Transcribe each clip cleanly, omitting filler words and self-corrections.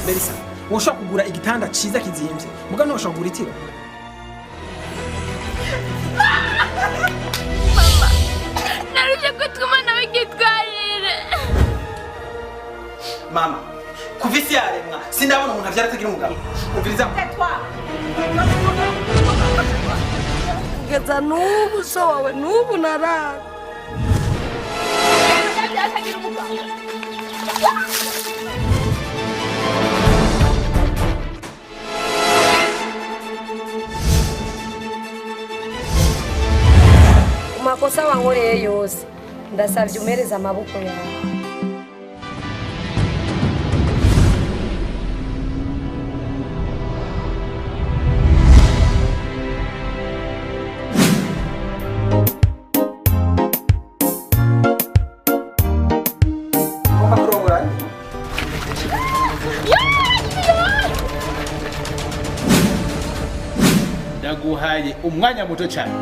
Berisa, woshobora kugura igitanda ciza kizimvye, muga ntushobora kugura itiro. Naruje kwitwa umwana w'igitwarire. Mama, kuva isi yaremwa sindabona umuntu avyara atagira umugabo. Umviriza. Kugeza n'ubu so wawe n'ubu narara. Atagira umugabo. Makosa wankoreye yose ndasabye umereze amaboko yawe. Ugomba kurongora. Ndaguhaye umwanya muto cyane.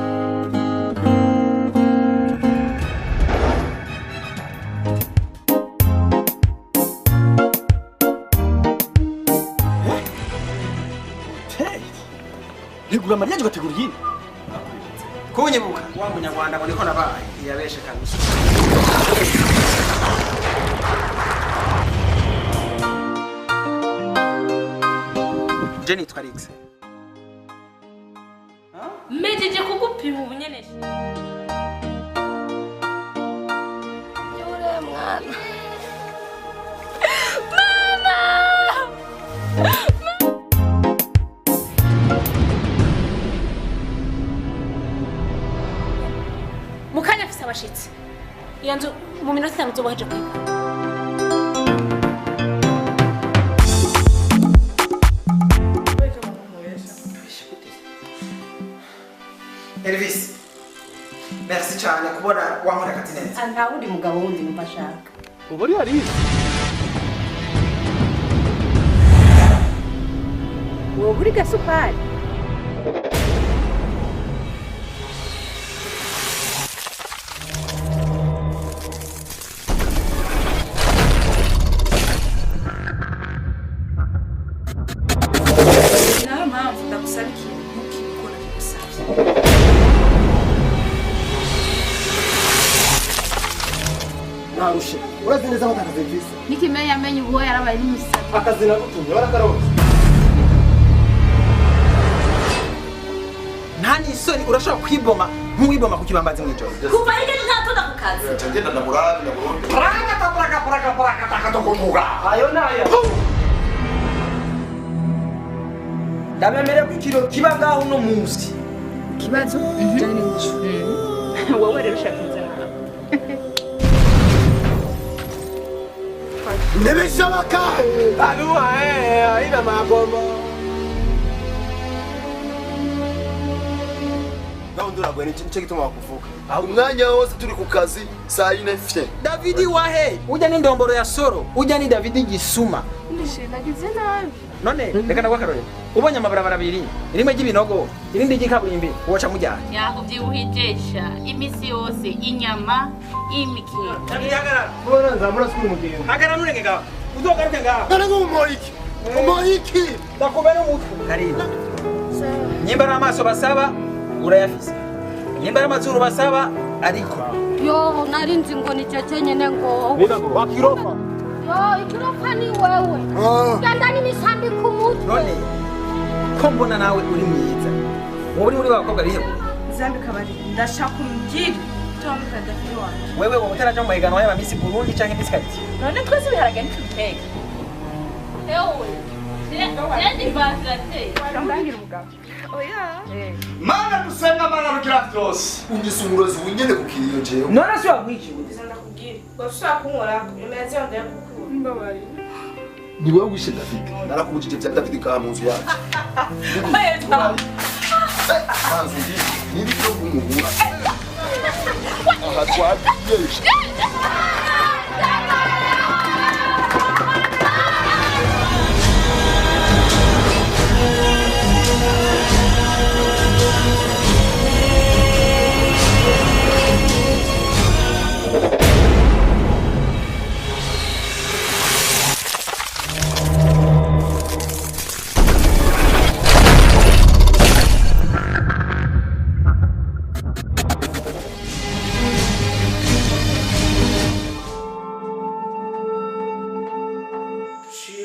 Ntegura mariage ugategura iyindi. Kunyibuka wa munyarwanda ngo niko nabaye ntiyabeshe kabisa. Je nitwa Alex. Mpejeje kugupima ubu nyene. Yure mwana. Mama! Mukanya afise abashitsi. Iyo nzu mu minota 5 uzoba waje kwiga. Elvis, merci cyane kubona wankora akazi neza. Nta wundi mugabo wundi numva ashaka. Ubu ari hariya. Wowe uri gasupari. Nayo mpamvu ndagusaba ikintu ntukikora kigusabye. Narushe. Urazi neza ko atakazi mfise. Nikimenya amenye uwo yarabaye n'umusazi. Akazi nagutumye warakaronse. Nta n'isoni, urashobora kwiboma nk'uwiboma ku kibambazi mw'ijoro. Kuva hirya ntatonda ku kazi. Ngenda ndamurabe ndamurundi. Ayo naya. Ndabemere ko ikiro kiba ngaho uno munsi. Ikibazo jane n'inyishu. Wowe rero ushaka inzara. Ntibishoboka. Aluwa ina magomo. Nawe nduragwe nicyo gituma bakuvuga. Umwanya wose turi ku kazi saa yine fye. Davidi wahe, ujya ni ndomboro ya soro, ujya ni Davidi gisuma. Nagize nabi. None reka ndaguha akarorero. Ubonye amabarabara abiri, rimwe ry'ibinogo, irindi ry'ikaburimbi, woca mujyana. Yakuvyibuhijesha imisi yose inyama imikino. Davidi hagarara. Kubona nzamura sikuri umugenzi. Hagarara nurenge ngaho. Uzogaruke ngaho. None nk'umumoye iki? Umumoye iki? Ndakubera umutwe. Karina. Nyimba ari amaso basaba, urayafise. Nyimba ari amazuru basaba, ariko. Yo nari nzi ngo ni cece nyene ngo. Wakirofa. Yo ikirofa ni wewe. Genda n'imisambi ku mutwe. None ko mbona nawe uri mwiza. Wowe uri muri ba bakobwa bihebwe. Zambika bari ndashaka umbwire icyo David wanje. Wewe wowe utaraja mu mahiganwa y'aba Miss Burundi canke Miss Quartier. None twese ibiharage ntitubiteka. Ewe. Ndi ventilateur. Ndangira umugabo. Oya. Mana dusenga mana rugira byose. Ungise umurozi winyene ku kiriyo jewe. None si wamwiciwe. Ndakubwira. Washaka kunkora imeze yonde yakukura. Mbabarira. Ni wewe wishe David. Narakubujije bya David ka mu nzu yacu. Manzu ndi niri cyo kumuhura. Aha twagiye.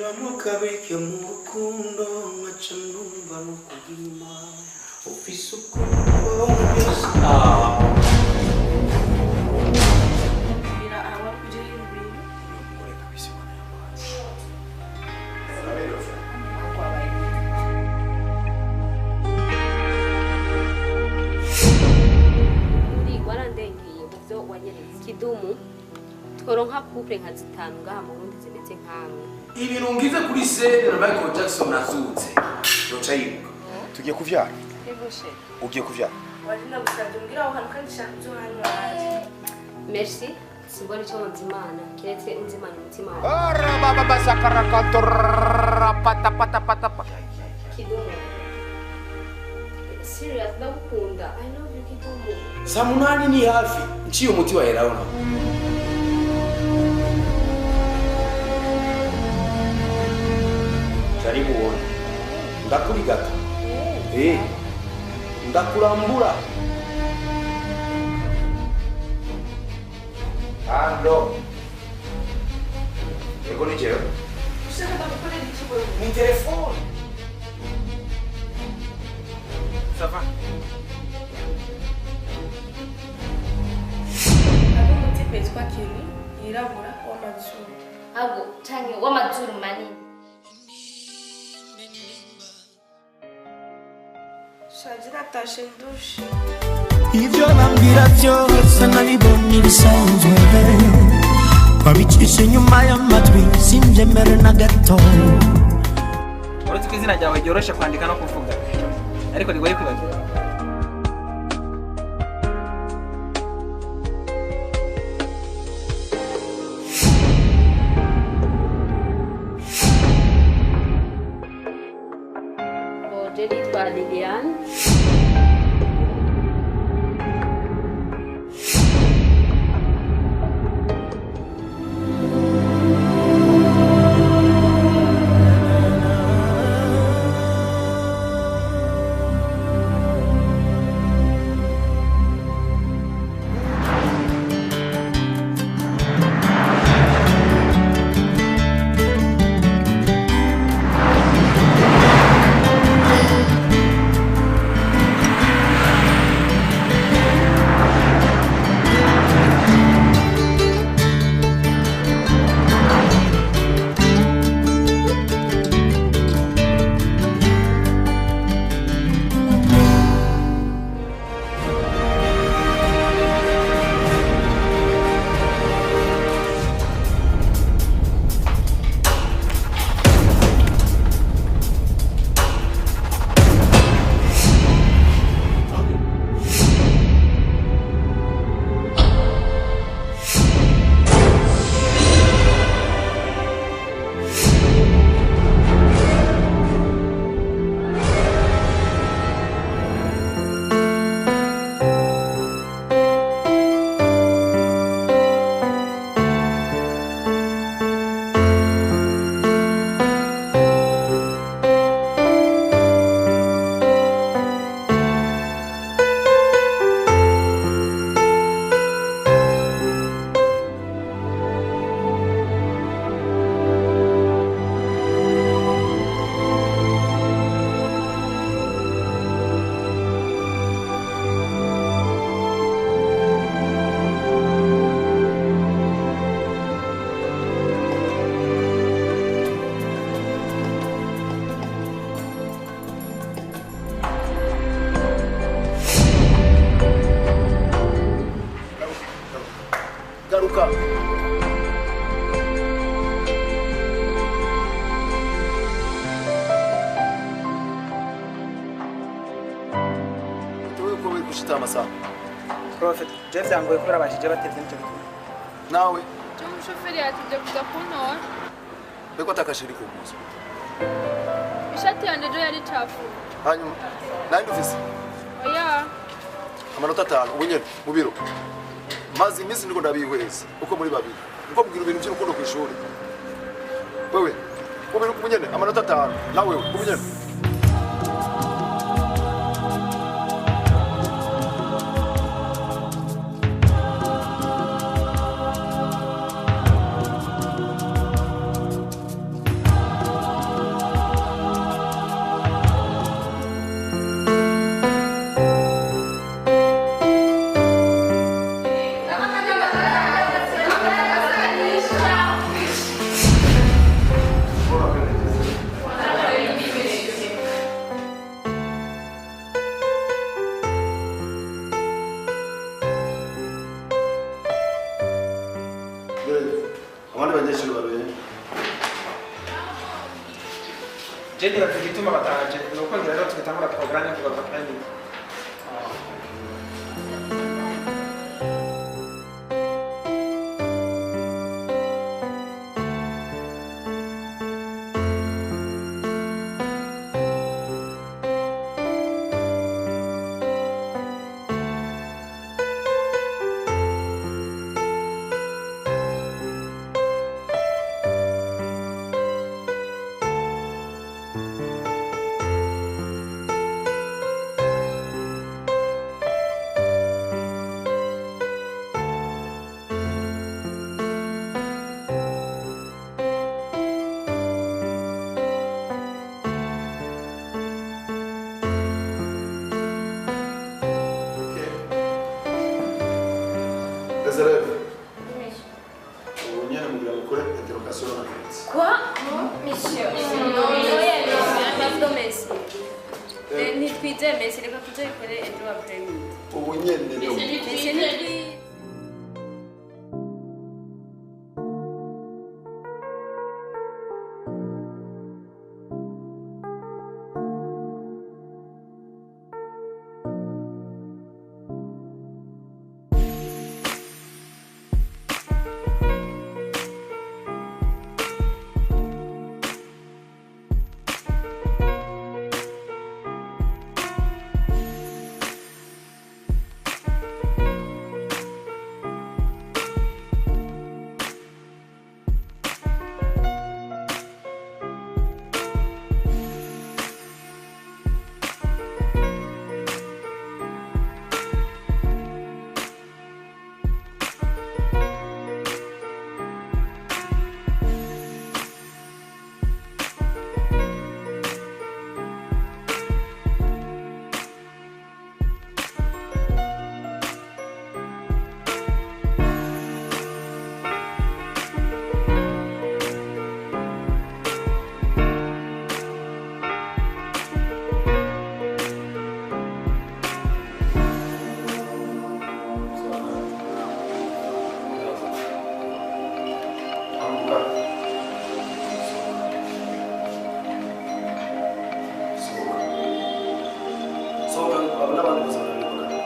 Unsubiramo kabike mu rukundo nkaca numva rukuguma ufise ukuntu byose. Uri warandengeye mu byo wanyeretse Kidumu, tworonka couple nka zitanu ngaha mu Burundi zimeze nkamwe. Ibintu ngize kuri scène na Michael Jackson azutse yoca yibuka. Tugiye kuvyara. Yego chéri. Ugiye kuvyara. Wari nagusabye umbwira aho hantu kandi shaka ibyo hano hanze. Merci, simbona icyo nzimana kiretse unzimana umutima wawe. Kidumu, serious, ndagukunda, I love you, Kidumu. Saa 8 ni hafi nciye umuti wa heraona. Jaribu uone. Ndakurigata. Eh. Ndakurambura. Ando. Ego ni jewe. Ushaka ndagukorera iki wewe? Ni telefone. Ça va. Hari umutipe yitwa Kenny yirabura w'amazuru. Ahubwo canke w'amazuru manini. Shaje natashe ndushe. Ibyo bambwira byose nabibonye ibisanzwe, babicisha inyuma y'amatwi simbyemere na gato. Uretse ko izina ryawe ryoroshe kwandika no kuvuga, ariko rigoye kwibagirwa. Bon, je nitwa Liliane. Garuka. Tuwe ko gushita amasaha. Prophet, Jeff yangoye kubera abashije batevye nico gituma. Nawe Cyo umushoferi yatubye kuza kuntora. beko atakashiri ku muzi. Ishati yanjye ejo yari icafuye. Hanyuma nandi ufise Oya. amanota 5 ubu nyene mu biro. Maze iminsi ndiko ndabihweza uko muri babiri. Uko mbwira ibintu by'urukundo ku ishuri. Wewe ubu nyene amanota 5 nawe ubu nyene. Je nibaza igituma bataje ni uko ngira rero tugatangura porogaramu yo kugaruka kandi. Les élèves, ubu nyene mugira mukore interrogation na réponse. Quoi? Monsieur. Non, pardon, monsieur. Ntitwizeye monsieur, reka tuzabikore ejo après-midi. Ubu nyene rero. Monsieur, ntitwizeye. Haguruka. Sohoka. Sohoka, aba n'abandi bose barabibuka.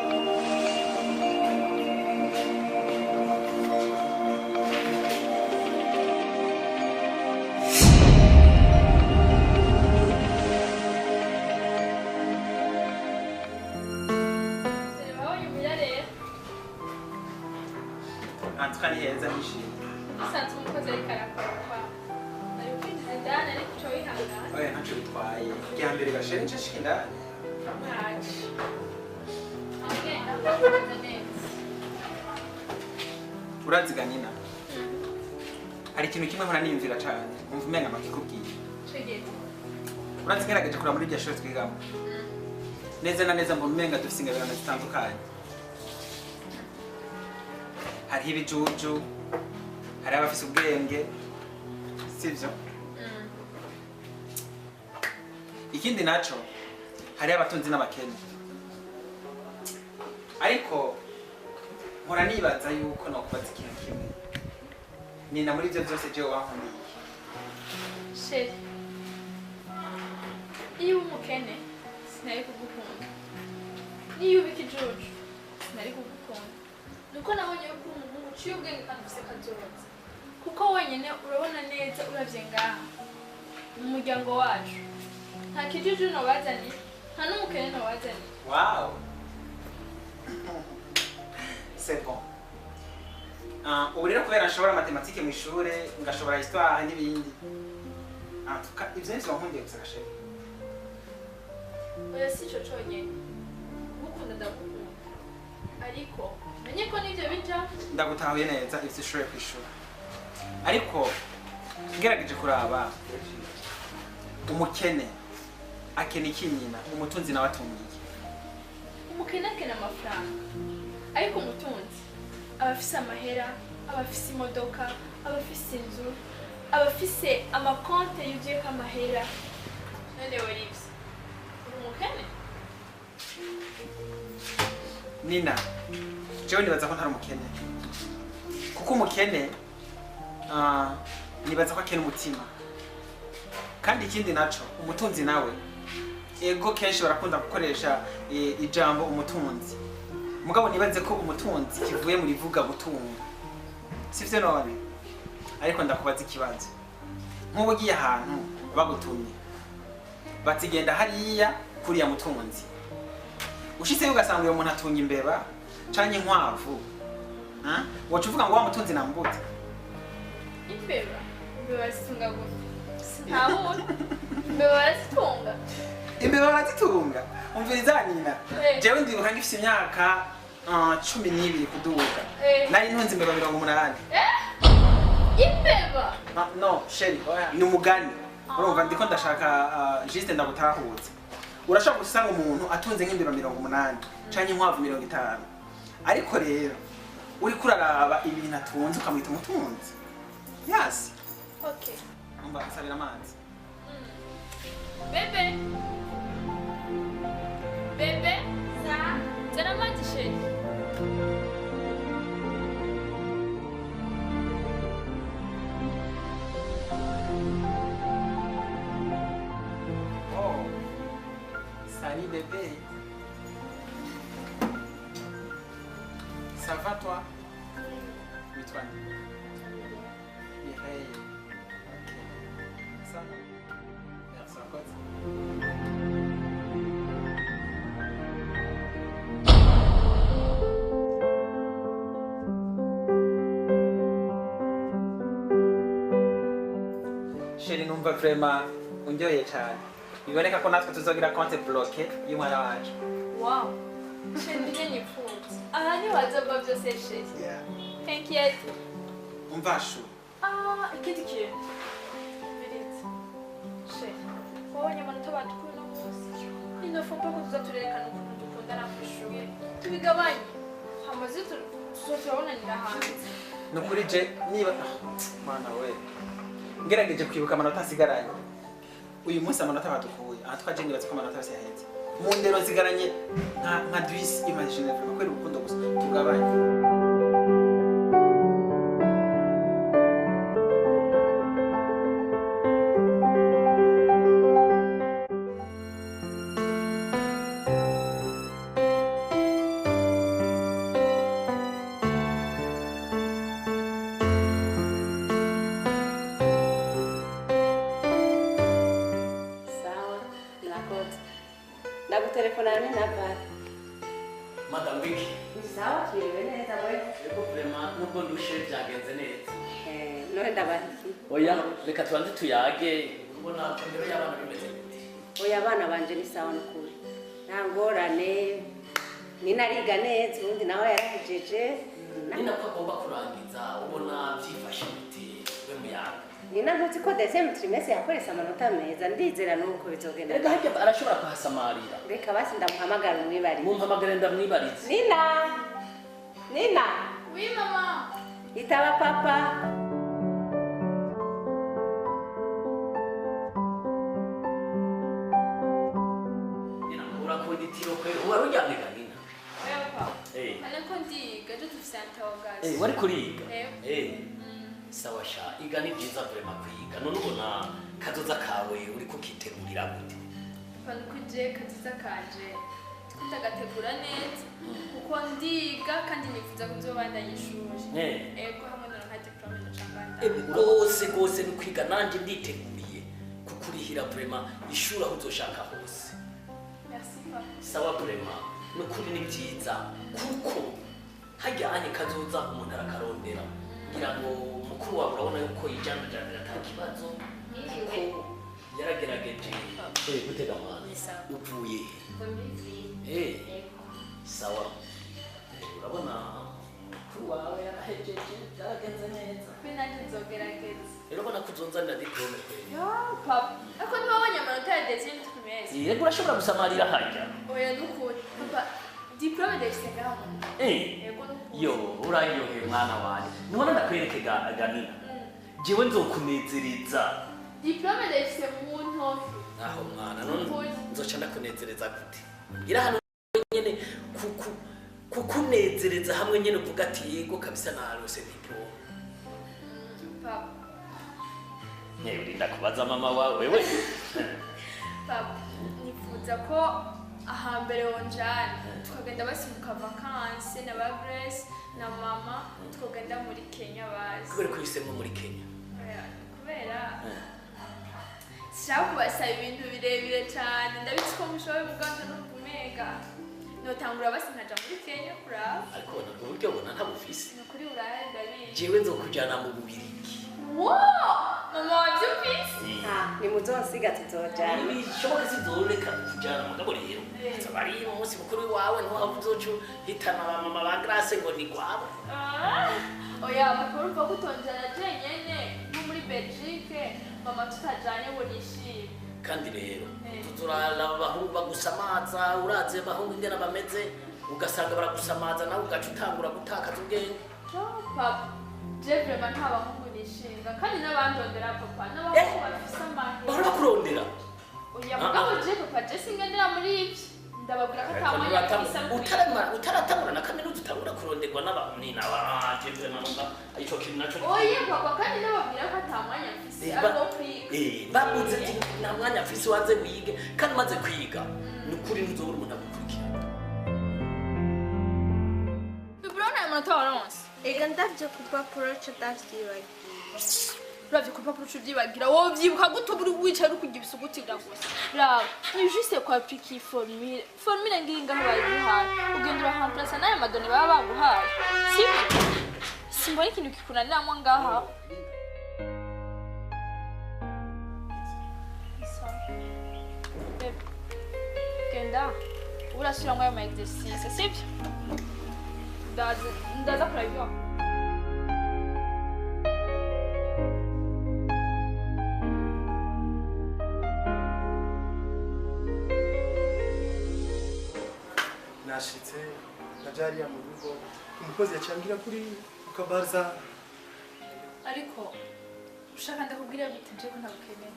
Antuka ni heza nishimye. Usanzwe umukozi ariko arakora ari kwinjiza indani ariko uca wihangana. Oya ntacyo bitwaye. Irya mbere gashere nce nshika indani. Ntaco agenda akomeza neza. Uraziga nyina. Hari ikintu kimwe mpora niyumvira cane, umva umenga makikubwiye. Cegeze. Urazi ngerageje kuraba muri irya shure twigamo. Neza na neza mbona umenga dufise ingabirano zitandukanye. Hariho ibijuju, hariho abafise ubwenge, sivyo? Ikindi naco, hariho abatunzi n'abakene. Ariko mpora nibaza yuko nokubaza ikintu kimwe. Nina muri ivyo vyose jewe wankundiye iki? Chéri, iyo uba umukene sinari kugukunda, n'iyo uba ikijuju sinari kugukunda. Nuko nabonye yuko uri umuhungu uciye ubwenge kandi ufise kazoza, kuko wenyene urabona neza uravye ngaha mu muryango wacu nta kijuju nobazaniye, nta n'umukene nobazaniye. Wow! C'est bon. Ubu rero kubera nshobora matematike mw'ishure, ngashobora histoire n'ibindi. En tout cas, ivyo nivyo wankundiye gusa gashere. Oya si ico conyene, kugukunda ndagukunda, ariko menye ko n'ivyo bija. Ndagutahuye neza ivyo ushoboye kwishura. Ariko ngerageje kuraba umukene akena iki nyina, umutunzi nawe atunga iki? Umukene akena amafaranga, ariko umutunzi aba afise amahera, aba afise imodoka, aba afise inzu, aba afise amakonte yuzuyeko amahera. None werivye uri umukene? Nina, jewe nibaza ko ntari umukene. Kuko umukene nibaza ko akena umutima. Kandi ikindi naco, umutunzi nawe, ego, kenshi barakunda gukoresha ijambo umutunzi, mugabo nibaze ko umutunzi kivuye mu rivuga gutunga, sivyo none? Ariko ndakubaza ikibazo: nk'ubu ugiye ahantu bagutumye bati genda hariya kuriya mutunzi, ushitseyo ugasanga uyo muntu atunga imbeba canke inkwavu, ah? Woca uvuga ngo wa mutunzi namubute? Imbeba? Imbeba barazitunga gute? Sintabona, imbeba barazitunga? Imbeba barazitunga. Umviriza Nina. Jewe ndibuka ngifise imyaka 12 kuduga, nari ntunze imbeba 80. Imbeba? Ah, no chérie, oya, ni umugani. Urumva ndiko ndashaka juste ndagutahuza. Urashobora gusanga umuntu atunze nk'imbeba 80 canke inkwavu 50, ariko rero uriko uraraba ibintu atunze ukamwita umutunzi, yasi. Okay. Umva, nsabira amazi. Bébé, bébé, zana amazi, chérie. Oh, salut bébé. Ça va, toi? Oui, toi. Mireille. Ok. Ça va. Merci encore. Chérie, numva vraiment unryoheye cyane. Biboneka ko natwe tuzogira compte bloqué y'umwana wacu. Wow, chérie, nibyo nifuza. Aha ntiwazova byose, chérie. T'inquiète. Umva chou. Ah, ikindi kintu. Umviriza, chérie, wabonye amanota badukuye uno munsi? Il ne faut pas ko tuza turerekana ukuntu dukundana ku ishuri. Tubigabanye, hamaze tuzo turabonanira hanze. Ni ukuri je niba, ah, mwana we, ngerageje kwibuka amanota asigaranye uyu munsi, amanota badukuye aha, twaje nibaza ko amanota yose yaheze. Mu ndero nsigaranye nka 10. Imagine, vraiment, kubera urukundo gusa tugabanye. Sawa, murakoze. Ndagutelefona ninava. Madam Vicky. Ni sawa, twiriwe neza we. Ego, vraiment, nubwo ndushe byagenze neza. Eh, none ndabaha iki? Oya, reka tubanze tuyage. Ubona indero y'abana bimeze gute? Oya, abana banje ni sawa nukuri. Nta ngorane. Nina ariga neza, ubundi nawe yarahejeje. Nina ko agomba kurangiza, ubona byifashe gute we muyaga? Nina ntuzi ko deuxième trimestre yakorese amanota meza, ndizera nuko bizogenda. Erega harya arashobora kuhasamarira. Reka basi ndamuhamagara umwibarize. Mumpamagare ndamwibarize. Nina! Nina! Oui, maman. Itaba papa. Nina, urakunda itiro kweli? Wari uryamye ga Nina? Oya papa. Ariko ndiga, ejo dufise interrogation. Eh, wari kuriga? Yego. Eh. Sawa sha, iga ni byiza vraiment kwiga. None ubona kazoza kawe uri kukitegurira gute? Papa, nuko je kazoza kanje ndiko ndagategura neza, kuko ndiga kandi nifuza kuzobandanya ishuri. Ego, hamwe noronka diplôme noca mbandanya. Rwose rwose ni kwiga, nanjye nditeguriye kukurihira vraiment ishuri aho uzoshaka hose. Merci papa. Sawa, vraiment nukuri ni byiza, kuko hajya anye kazoza umuntu arakarondera. Ngira ngo mukuru wawe urabona yuko yijandajanira ata kibazo, kuko yaragerageje. Gutega mwana, uvuye he? Sawa. Urabona mukuru wawe yarahejeje, byaragenze neza. Kuri nanjye nzogerageza. Rero ubona ko uzonzanira diplôme kweli? Yo papa, ariko ntiwabonye amanota ya deuxième trimestre? Yego, urashobora gusamarira hajya. Oya, nukuri papa, diplôme ndayifise ngaha mu ntoki. Yego, nukuri. Yo, uraryoheye mwana wanjye. Nubona ndakwereke ga Nina, jewe nzokunezereza. Diplôme ndayifise mu ntoki. Aho mwana, none Nukuri. nzoca ndakunezereza gute? Ngira hano nyene kukunezereza hamwe nyene uvuga ati yego kabisa narose diplôme. Papa. Urinda kubaza mama wawe wewe. Papa, nifuza ko ahambere wonjana tukagenda basi mu vacances na ba Grace na mama, tukagenda muri Kenya bazi. Kubera ko uhisemo muri Kenya? Oya, kubera sinshaka kubasaba ibintu birebire cyane, ndabizi ko mushoboye muganga numva umenga notangura basi nkaja muri Kenya kuraba. Ariko ubona uburyo ubona ntabufise. Ni ukuri Buraya ndabizi. Jewe nzokujana mu Bubirigi. Wow! Mama wavyumvise? Ni muzonsiga tuzojana. Bishoboka sizoreka kujana, mugabo rero azaba ari umunsi mukuru wawe, ntiwaba uzoca uhitana ba mama ba Grace ngo ni gwabo. Ah, oya papa, urumva ko utonjana jenyene nko muri Belgique, mama tutajanye ngo nishime. Kandi rero tuzurara abahungu bagusamaza, uraze abahungu ingene bameze, ugasanga baragusamaza nawe ugaca utangura gutakaza ubwenge. No, papa, je vraiment nta bahungu nishinga, kandi n'abandondera papa n'abahungu bafise amahera. Bahora bakurondera? Oya mugabo je papa, je singendera muri ivyo, ndababwira ko ata mwanya mfise. Utaratangura na kaminuza utangura kuronderwa n'abantu je vraiment numva ico kintu naco. Oya papa, kandi ndababwira ko ata mwanya mfise ari uwo kwiga. Babuze ati nta mwanya mfise, wanze wige, kandi umaze kwiga ni ukuri ntuzobura umuntu agukurikira. Urabona ayo manota waronse? Ega ndavye ku rupapuro co ndavyibagiye. Uravye ku rupapuro uca uvyibagira, wowe uvyibuka gute uba uri wicaye uri kurya ibisuguti gusa? Raba, ni juste ko appliquer iyi formule. Formule ngiyi ngaho bayiguhaye, ugenda urahamplasa n'ayo madone baba baguhaye, sibyo? Simbona ikintu kikunaniramwo ngaha. Bebe, genda urasubiramwo ayo ma exercice, sibyo? Ndaza kuraba ibyo wakora. Nashitse naja hariya mu rugo, umukozi yaciye ambwira kuri ukabaza. Ariko ushaka ndakubwira gute nje ko ntagukeneye?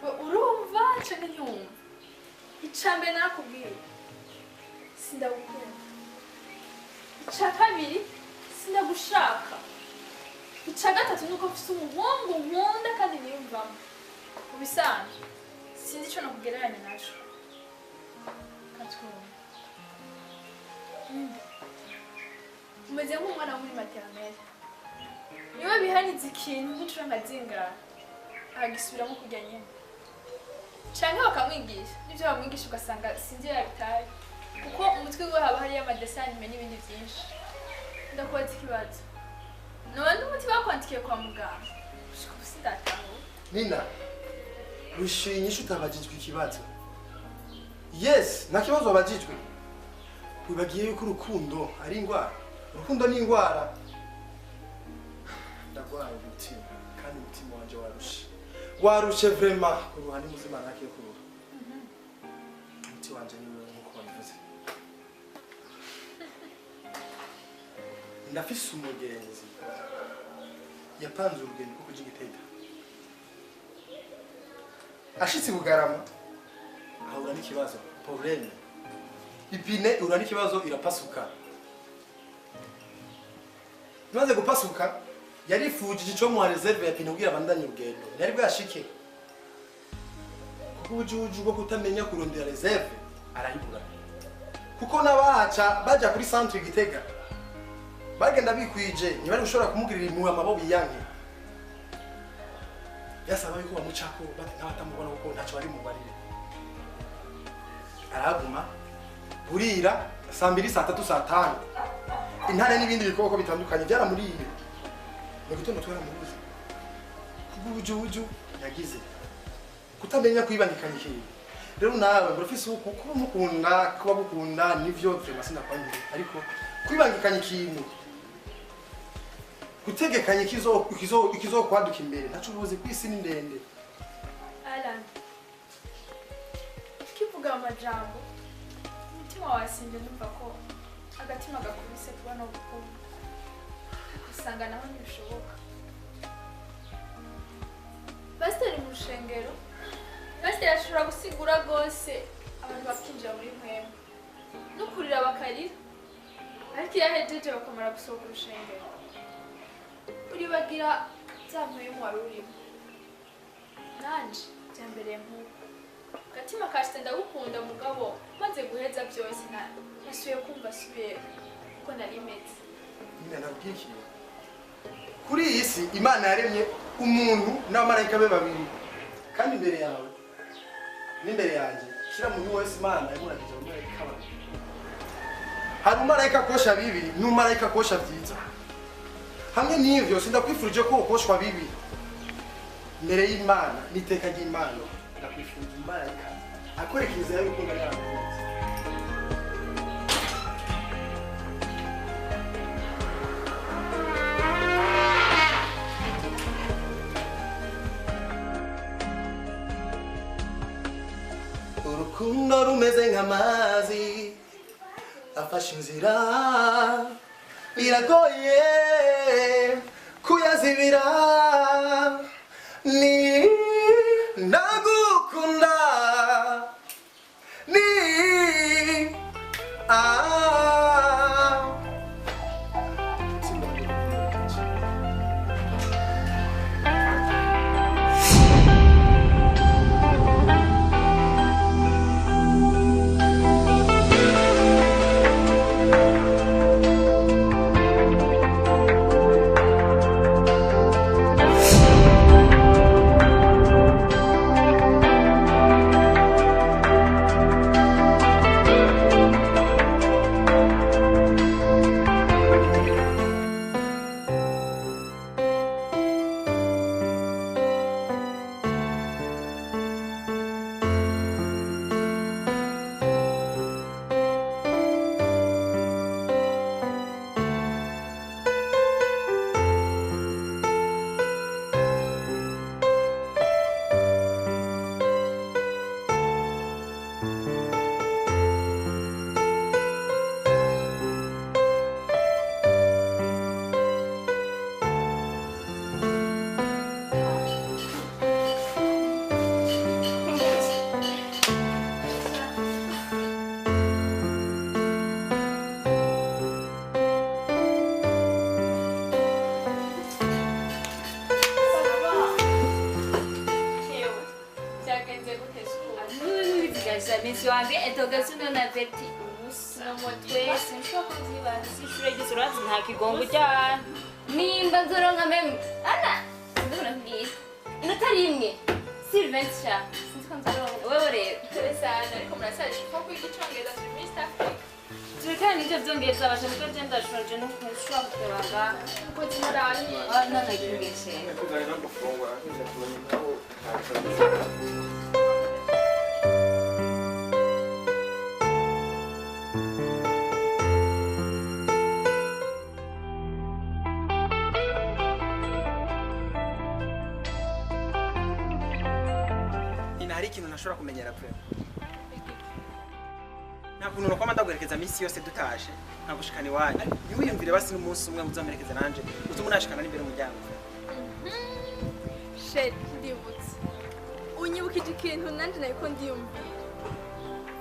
We urumva canke ntiwumva? Icambere narakubwiye sindagukunda, ica kabiri sindagushaka, ica gatatu nuko mfise umuhungu nkunda kandi niyumvamo. Mu bisanzwe sinzi ico nakugereranya naco. Katwumva umeze nk'umwana wo muri maternelle, niwe bihaniza ikintu nk'incuro nka zingana akagisubiramo kurya nyene, canke bakamwigisha n'ivyo bamwigisha ugasanga sinzi iyo yabitaye, kuko umutwe wiwe haba hariyo amadesanime n'ibindi vyinshi. Ndakubaza ikibazo, none umuti bakwandikiye kwa muganga gushika ubu sindatahura. Nina, wishuye inyishu utabajijwe ikibazo. Yes, nta kibazo wabajijwe. Wibagiye yuko urukundo ari indwara. Urukundo ni indwara. Ndagwaye umutima kandi umutima wanje warushe. Warushe vraiment kuruha ni muzima ntakiye kuruha. Umuti wanje ni wewe nkuko wabivuze. Ndafise umugenzi yapanze urugendo rwo kuja i Gitega. Ashitse i Bugarama ahura n'ikibazo, problème. Ipine ihura n'ikibazo irapasuka. Imaze gupasuka yarifujije ico muha reserve ya pine kugira abandanye urugendo. Ntiyari bwashike. Kuko ubujuju bwo kutamenya kurondera reserve arayibura. Kuko n'abahaca baja kuri centre Gitega bagenda bikwije, ntibari gushobora kumugirira impuhwe amaboko yanke. Yasaba yuko bamucako bati ntabatamubona kuko ntaco bari mubarire. Araguma burira saa 2 saa 3 saa 5, intare n'ibindi bikoko bitandukanye byaramuriye. Mu gitondo twaramubuze kubw'ubujuju yagize kutamenya kwibangikanya ikintu. Rero nawe ngo ufise uku kuba mukunda kuba gukunda nivyo vraiment sinakwangire, ariko kwibangikanya ikintu, gutegekanya ikizokwaduka imbere ntaco ubuzi kwisi ni ndende. Alan, kivuga amajambo umutima wasinje, numva ko agatima gakubise kuba no gukunda, usanga naho ntibishoboka. Pasiteri mu rushengero, pasiteri ashobora gusigura rwose abantu bakinjira muri mpwemu no kurira bakarira, ariko iyo ahejeje bakamara gusohoka urushengero uribagira za mpwemu wari urimo. Nanje byambereye nk'uko gatima kashite ndagukunda mugabo maze guheza byose na nasubiye kumva asubiye uko nari meze. Nyine nabwiye ikintu. Kuri iyi si Imana yaremye umuntu n'abamarayika be babiri, kandi imbere yawe n'imbere yanjye kila muntu wese Imana yamuragije abamarayika babiri. Hari umumarayika akosha bibi n'umumarayika akosha byiza. Hamwe n'ivyo sindakwifurije ko ukoshwa bibi. Imbere y'Imana n'iteka ry'Imana ndakwifurije umumarayika akwereka inzira y'urukundo n'abakunzi. Urukundo rumeze nk'amazi afashe inzira, biragoye kuyazibira. Ni ndagukunda ni Nimba nzoronka meme ana ndabona inota rimwe Sylvain sha sinzi ko nzoronka wewe rero sana ariko murasaje ko kwiga icongereza turi muri East Africa turekane n'ivyo vyongereza basha niko je ndashoje no kushobora kutebanga uko zinaranye nanakingeshe Nashobora kumenyera pe. Nta kuntu nokoma ndaguherekeza misi yose dutashe nkagushikana iwanyu. Ntiwiyumvire basi n'umunsi umwe muzamerekeza nanje utume unashikana n'imbere y'umuryango. Sheri ndibutse unyibukije ikintu nanje nariko ndiyumvira.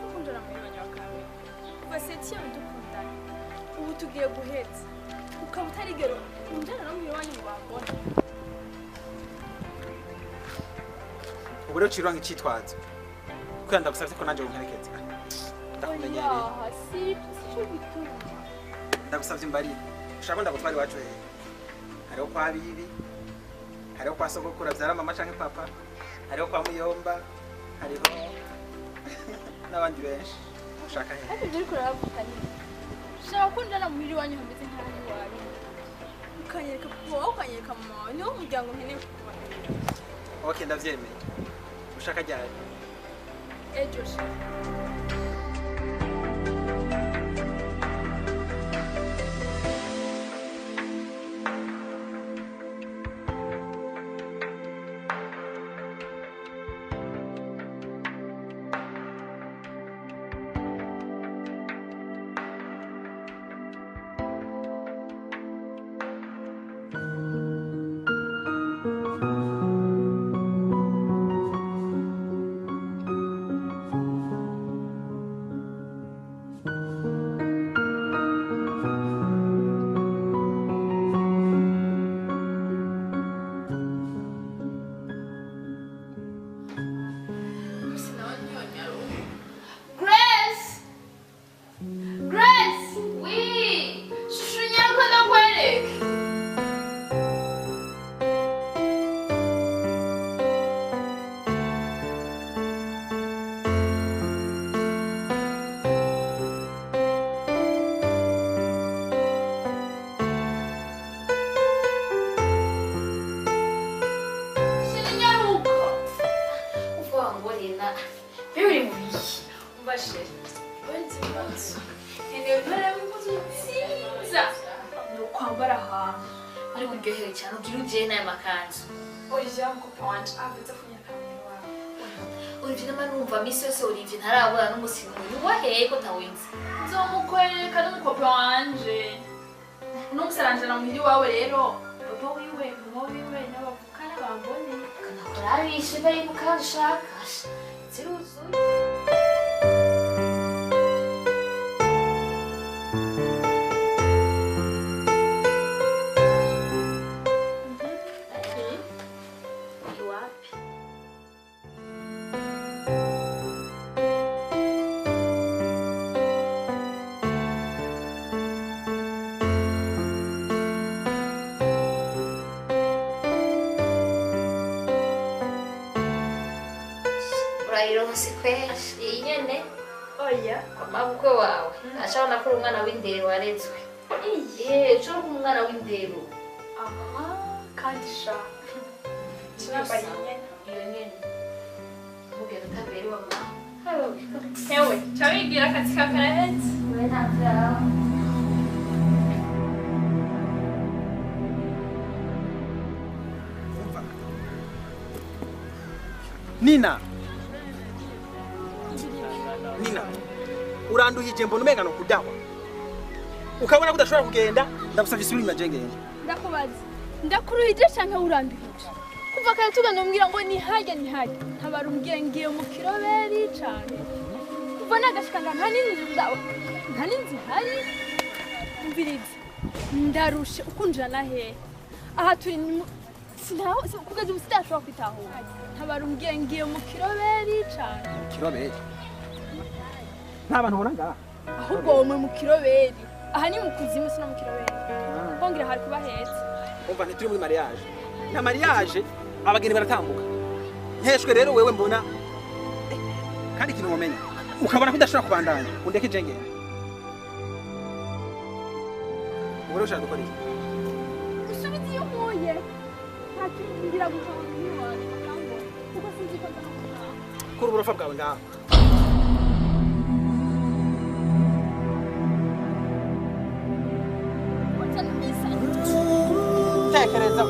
Ukundana muri wa kabiri kuva septième dukundana ubu tugiye guheza ukaba utarigera unjana no muhira wanyu ngo bambone. Ubu rero uciye uronka icitwazo kubera ndagusavye ko nanje wumperekeza. Ndakumenyereye. Sico gituma ndagusavye imbarire. Ushaka ko ndagutwara iwacu hehe? Hariho kwa bibi, hariho kwa sogokuru avyara mama canke papa, hariho kwa muyomba, hariho n'abandi benshi. Ushaka hehe? Ariko ivyo uriko uravuga ni ushaka ko unjana muhira iwanyu hameze nk'aho iwawe, ukanyereka papa wawe, ukanyereka mama wawe, niwo muryango nkeneye kubona. Okay, ndavyemeye. Ushaka ryari? Ejo sha. Umva chéri, ubundi impuzu nkeneye ntoremo impuzu nziza ni ukwambara ahantu ariko uryohewe cyane ubwira ujye n'aya makanzu. Oya, mukopa wanje avuze kunyereka muhira wawe. Olivier nama numva misi yose Olivier ntarabura n'umusi n'umwe waheye ko tawinze. Nzomukwereka n'umukopa wanje uno musi aranjana muhira iwawe rero papa wiwe, mama wiwe n'abavukana bambone. Kanakora bari mu kanzu ushaka ziruzuye. Iwapi? Urayironse kweri iyi nyene? Oya. Kwa mabukwe wawe ashobora ko uri umwana w'indero warezwe. Iye, ushobora kuba umwana w'indero. Aha, kandi sha sinambaye nyene. Iyo nyene mubwira utaberewe mama. Hewe, ca wigira akazi kawe karaheze. We nta vyawe. Nina, Nina, uranduhije mbona umenga no kudahwa. Ukabona ko udashobora kugenda, ndagusavye isubire inyuma je ngende. Ndakubaza, ndakuruhije canke uranduhije? Kuva kare tugana umbwira ngo ni harya ni harya, ntabara umbwiye ngiye mu kiroberi cane. Kuva nagashika nga nta n'inzu nta n'inzu ihari. Umviriza, ndarushe ukunjana hehe? Aha turi ni sinaho kugeza ubu sidashobora kwitahura. Ntabara umbwiye ngiye mu kiroberi cane. Kiroberi. Nta bantu ubona ngaha. Ahubwo wowe mu kiroberi. Aha ni mu kuzimu sino mu kiroberi. Kongera hari kuba heza. Umva ntituri muri mariage. Na mariage abageni baratambuka. Nkeshwe rero wewe mbona kandi ikintu womenya. Ukabona ko udashobora kubandanya, undeke je ngende. Ubu rero ushaka gukora iki? Usubize iyo nkuye. Nta kintu ngira gukora iwawe bakambona. Kuko sinzi ko nza no gutaha. Kura uburofa bwawe ngaha. Tekereza.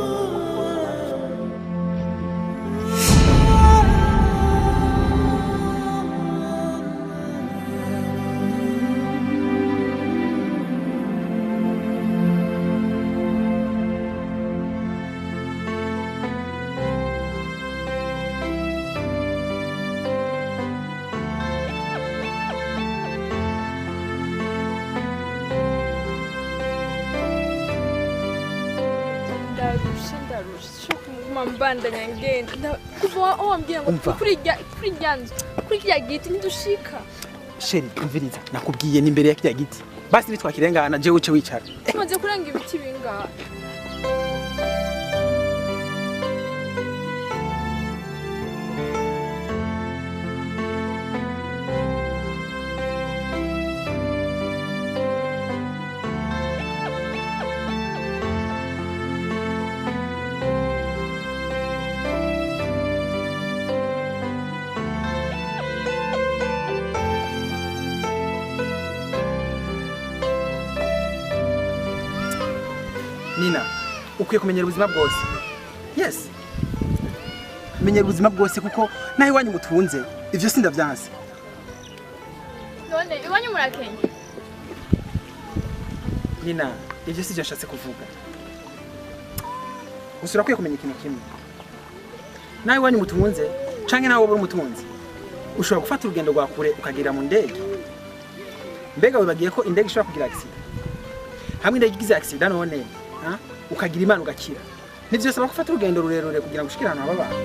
Ndarushe ndarushe sho kuguma mbandanya ngenda kuva wambwira ngo Umva. kuri irya nzu kuri kirya giti ntidushika. Sheri, umviriza, nakubwiye ni imbere ya kirya giti. Basi nitwakirengana jewe uce wicara. Tumaze kurenga ibiti bingahe? Nina, ukwiye kumenyera ubuzima bwose. Yes. Menyera ubuzima bwose kuko naho iwanyu mutunze, ivyo sindavyanse. None iwanyu murakenye? Nina, ivyo sivyo nshatse kuvuga. Gusa urakwiye kumenya ikintu kimwe. Naho iwanyu mutunze, canke naho wowe uri umutunzi, ushobora gufata urugendo rwa kure ukagera mu ndege. Mbega wibagiye ko indege ishobora kugira accident? Hamwe indege igize accident none, ha? Ukagira Imana ugakira. Nivyo saba gufata urugendo rurerure kugira ngo ushikire ahantu haba abantu.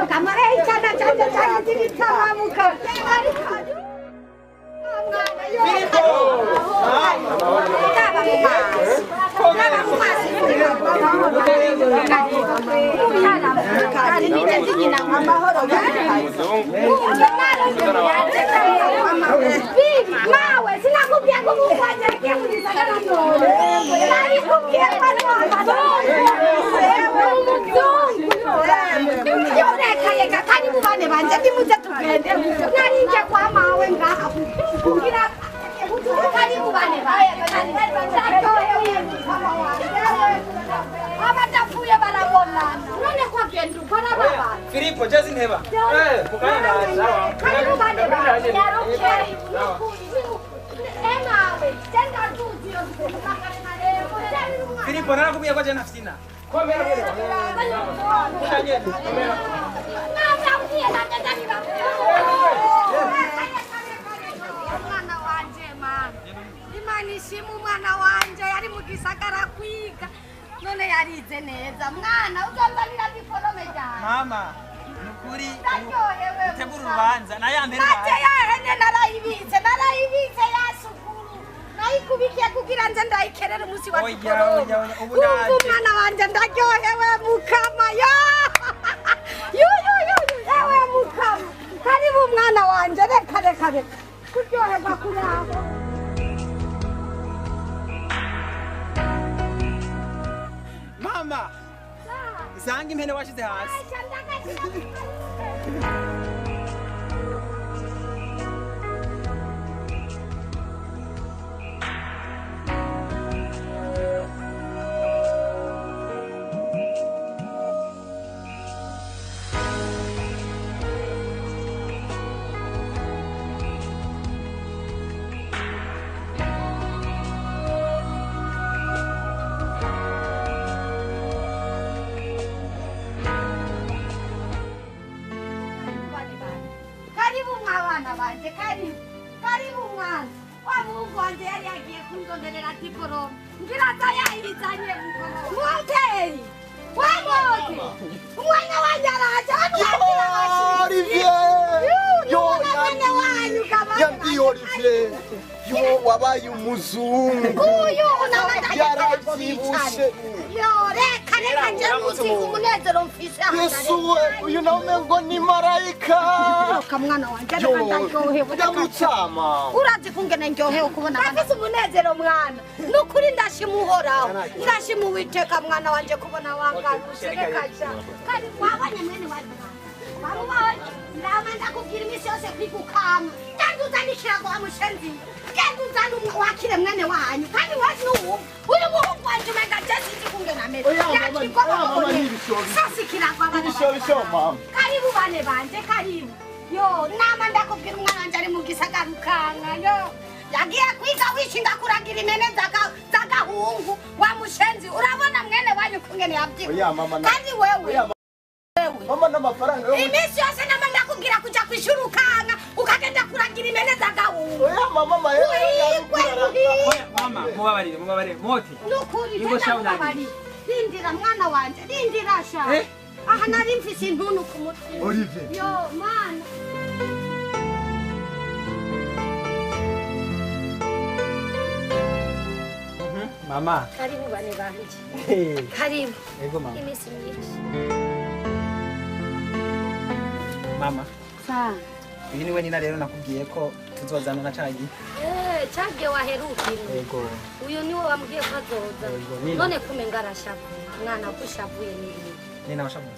Mukama icyana cyanjye cyagize ibitama mukama. Mawe sinakubwiye ko umukwanje agiye mu gisagara none narikubwiye ko ari umuzungu yoreka kandi mu bane banje nimuze tugende narinje kwa mawe ngaha kugira kari mu bane banje abadapfuye barabonana none ko agenda ukora babana Filipo jezi nteba kari mu bane banje Filipo narakubwiye ko je ntafyina Umwana wanje mama, Imana ishima umwana wanje yari mu gisagara kwiga none yarize neza mwana uzombanira diporome ryanje mama nukuri ndaryohewe utegura urubanza nayambere nanje yahene narayibitse narayibitse yasukuru nayikubikiye kugira nze ndayikerere umunsi wa Oya, diporome oya, oya, ubu Umva ndaje. umwana wanje ndaryohewe mukama yo yu yu yu yu, ewe mukama karibu mwana wanje reka reka reka kuryoherwa kurabo mama zanga impene washize hasi Karibu mwabana banje karibu karibu mwana wa muhungu wanje yari yagiye kundonderera diporome ngira atayayizanye moteri wa mote umwana wanje araje Olivier! Yo mwene wanyu kama Yambi Olivier! Yo wabaye umuzungu! uyu Yaravyibushe! yo reka reka nje muzi umunezero mfise Yesu we uyu nawe ngo ni marayika! Reka mwana wanje reka ndaryohewe Ndamutsama! urazi kungene ndyohewe kubona ndafise umunezero mwana nukuri ndashima uhoraho ndashima uwiteka mwana wanje kubona wangaruse reka ja kandi wabonye mwene wanyu wamubonye ndama ndakubwira iminsi yose kwigukama genda uzane ikirago wa mushenzi genda uzane wakire mwene wanyu kandi wese nuwumva uyu muhungu wanje umenga je sinzi kungene ameze Oya, mama, yakirwa oya, mama, amaboko n'ibishobisho. sasa ikirago abana Ibishobisho, mama. karibu bane banje karibu yo nama ndakubwira umwana wanje ari mu gisagara ukanga yo yagiye kwiga wishinga kuragira impene z'agahungu wa mushenzi urabona mwene wanyu kungene yabyibushye Oya, mama, na- kandi wewe Oya, mama n'amafaranga yo iminsi yose nama ndakubwira kuja kwishuri ukanga ukagenda kuragira impene z'agahungu Oya, mama, mahera uhigwe uhigwe mama mubabarire mubabarire mote nukuri Ingo shawu nani? ndakubabarira rindira mwana wanje rindira sha Eh? aha nari mfise intuntu ku mutima Olivier. yo mana mama karibu bane banje karibu Ego mama iminsi myinshi mama sa uyu niwe nina rero nakubwiye ko tuzozana na cagihe eh cage waherukira ego uyu niwe wambwiye ko azoza Ego, Nina. none kumenga arashavuye mwana kushavuye n'ibintu nina washavuye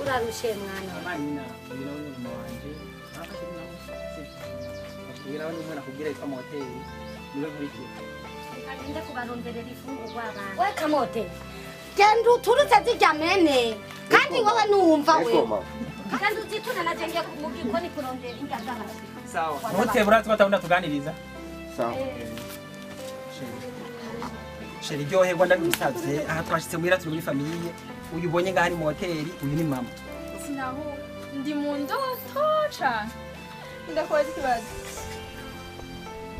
urarushe mwana mama nina uyu nawe ni mama wanje arafashe nawe sivyo uyu nawe ni umwana akubwira yitwa moteri niwe nkurikira Ngende kubaronderera ifungurwa abana we kamote genda uturutse zirya mene kandi wowe nuwumva we Ego, mama. kandi uziture naje ngiye mu gikoni kurondera indya z'abashitsi sawa moteri uratse batabona tuganiriza Sawa. sheri ryoherwa ndabigusavye aha twashitse muhira turi muri famiye uyu ubonye ngaha ni moteri uyu ni mama sinaho ndi mu ndoto cane ndakubaza ikibazo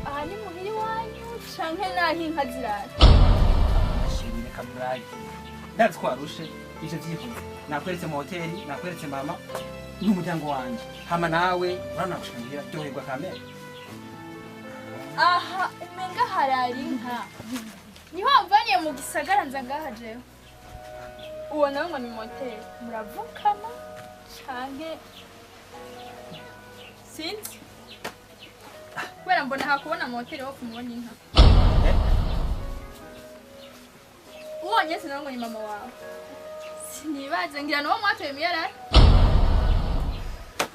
aha ni muhira iwanyu canke naho inka zirara sheri reka burage ndazi ko warushe Ivyo vyihuta. Nakweretse mu hoteli, nakweretse mama n'umuryango wanje. Hama nawe urabona gushangira ryoherwa kamere. Aha umenga harari inka. Niho wamvaniye mu gisagara nza ngaha jewe. Uwo nawe ngo ni moteri. Muravukana canke sinzi. Kubera mbona hakubona moteri wo kumubona inka. Ubonye sinawe ngo ni mama wawe. Sinibaze ngira nuwo mwatoye miyarara.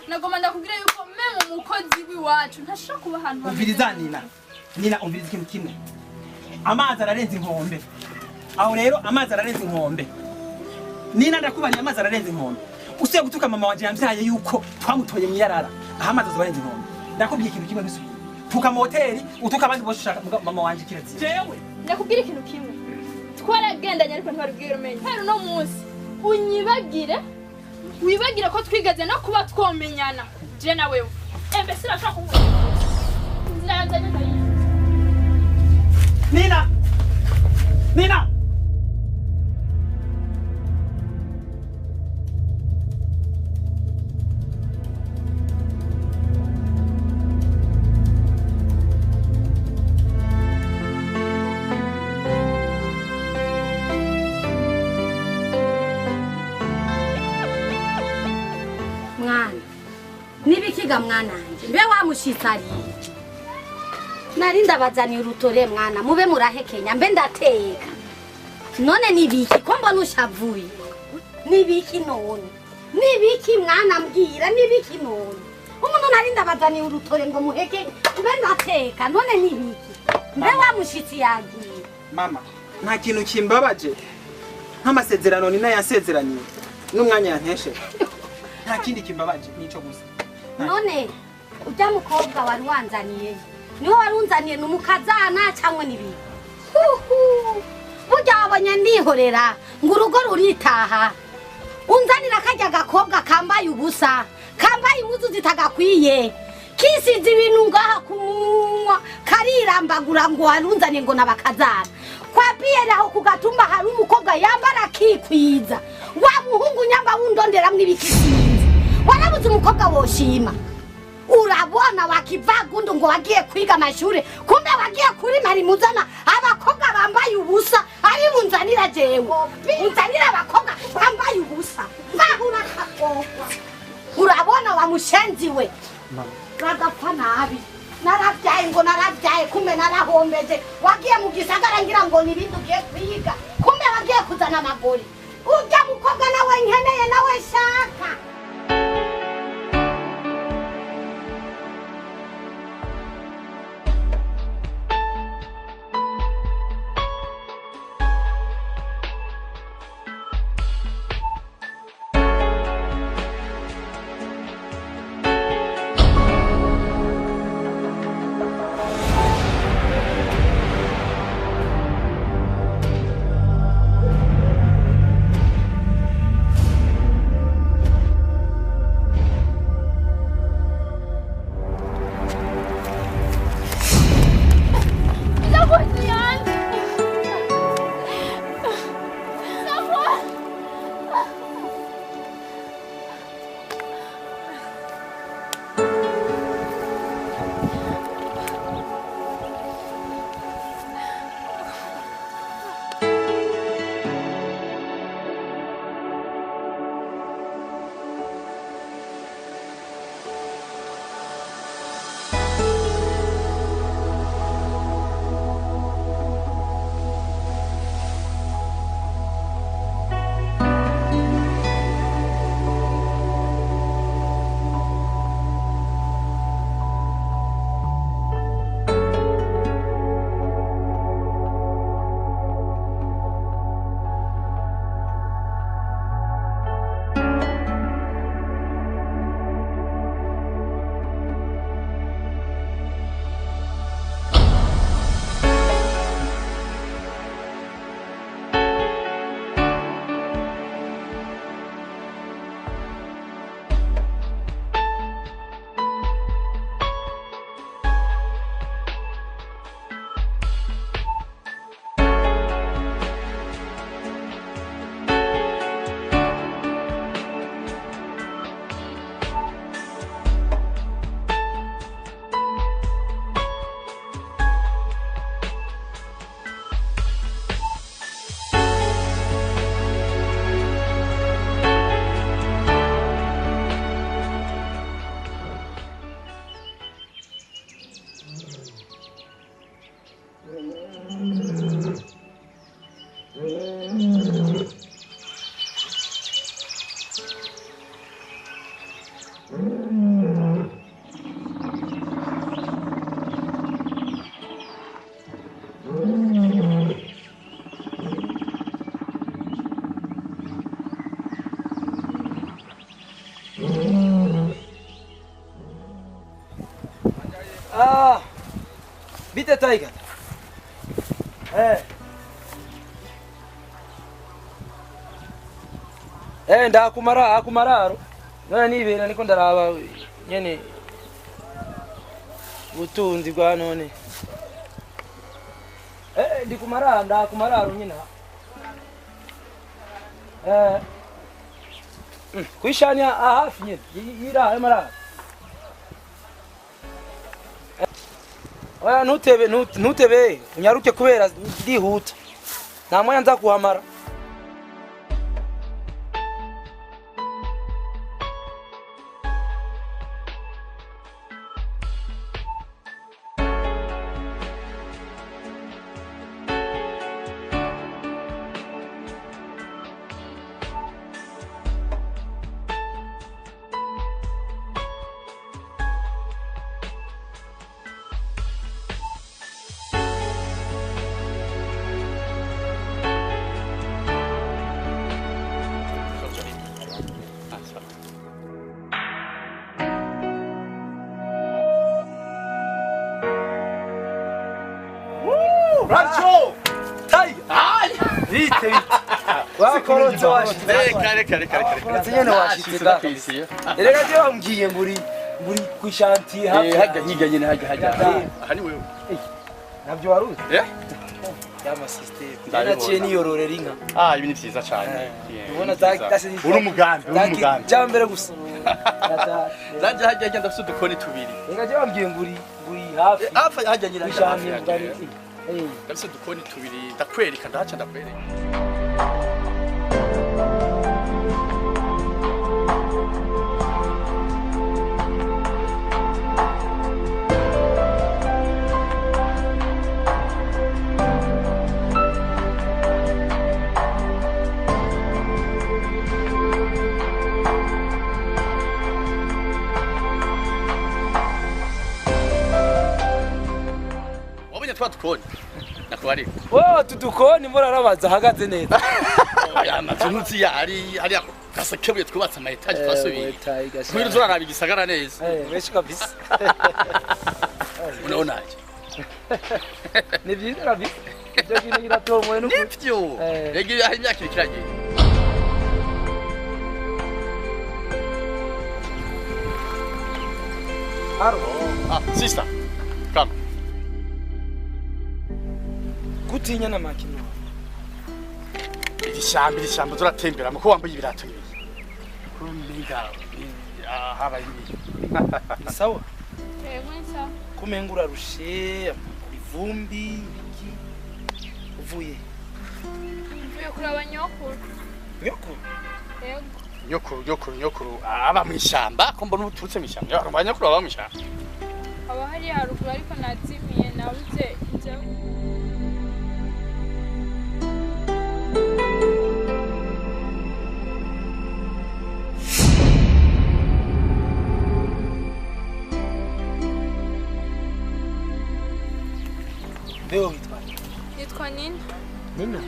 Nagoma ndakubwira yuko meme umukozi w'iwacu ntashobora kuba ahantu hameze. Umviriza Nina. Nina umviriza ikintu kimwe. Amazi ararenze inkombe. Aho rero amazi ararenze inkombe. Nina ndakubariye amazi ararenze inkombe. Usiye gutuka mama wanje yamvyaye yuko twamutoye mwiyarara. Aho amazi azobarenze inkombe. Ndakubwiye ikintu kimwe ntusubire. Tuka mu hoteli, utuka abandi bose ushaka mama wanje kirazira. Jewe ndakubwira ikintu kimwe. Twaragendanye ariko ntiwarubwira umenye. Hero no munsi unyibagire wibagire ko twigaze no kuba twomenyana. Je na wewe. Embe sirashaka kumubona. Inzira yanzanye ndayizi. Nina! Nina! Mwana nibikiga mwana anje mbe wamushitsa nari ndabazaniye urutore mwana mube murahekenya mbe ndateka none nibiki ko mbona ushavuye nibiki none nibiki mwana mbwira nibiki none umuntu nari ndabazaniye urutore ngo muhekenye mbe ndateka none nibiki mbe wamushitsi yagiye. Mama nta kintu kimbabaje nk'amasezerano Nina yasezeraniye n'umwanya yantesheje. Nta kindi kimbabaje nico gusa. None ujya mukobwa wari wanzaniye niwe warunzaniye numukazana cyangwa nibiki? Burya wabonye ndihorera ngo urugo ruritaha unzanira kajya gakobwa kambaye ubusa kambaye impuzu zitagakwiye kisize ibintu ngaha kumunwa karirambagura ngo warunzaniye ngo nabakazana kwa Pierre aho kugatumba hari umukobwa yambara akikwiza wa muhungu nyamba wundonderamwo ibikisinzi warabuze umukobwa woshima urabona wakivagundu ngo wagiye kwiga amashure kumbe wagiye kurima rimuzana abakobwa bambaye ubusa ari bunzanira jewe unzanira abakobwa bambaye ubusa bahura kakogwa urabona wa mushenzi we ragapfa nabi narabyaye ngo narabyaye kumbe narahombeje wagiye mu gisagara ngira ngo nibindi ugiye kwiga kumbe wagiye kuzana amagori ujya mukobwa nawe nkeneye nawe shaka. Bite Tiger. Ndakumara akumararo. None nibera niko ndaraba nyene ubutunzi bwa none. Ndikumara ndakumararo nyina. Kwishanya hafi nyene yira amararo. Oya ntutebe ntutebe unyaruke kubera ndihuta. Nta mwanya nza kuhamara. Rancho! Tiger! Bite bite. Wakorotse washitse. Kare kare kare. Wakorotse nyene washitse da. Erega je wambwiye nguri nguri kwishantiye hafi. Hajya hirya nyene hajya hajya. Aha ni wewe. Navyo waruzi? Eh? Yama system. Naciye niyororera inka. Ah, ibi ni vyiza cyane. Ubona za uri umugambi, uri umugambi. Jambere gusa. Zanje hajya hajya ndafite udukoni tubiri. Erega je wambwiye nguri nguri hafi. Hafi hajya nyine kwishantiye. Ndafite udukoni tubiri ndakwereka ndahaca ndakwereka. Wabonye twa dukoni? Nakubarika. Wowe tudukoni mbora arabaza ahagaze neza. Aya mazu ntuzi yari hariya gasekebuye twubatse ama etage twasubiye. Mwiri turaraba igisagara neza. Benshi kabisa. Unaonaje? Ni byiza kabisa. Ibyo kintu kiratomoye nuko. Nivyo. Rege aho imyaka iri kiragenda. Haro. Ah, sister. Come. Gutinya na makino. Iri shamba turatembera muko wambaye ibirato ibi. Kumenga habaye ibi. Sawa? Yego ni sawa. Kumenga urarushe ivumbi iki uvuye? Mvuye kuraba nyokuru. Nyokuru? Yego. Nyokuru aba mu ishamba ko mbona uturutse mu ishamba. Aba nyokuru aba mu ishamba. Aba hari haruguru ariko nazimiye nabuze inzira. Mbeo witwa? Nitwa Nina. Nina?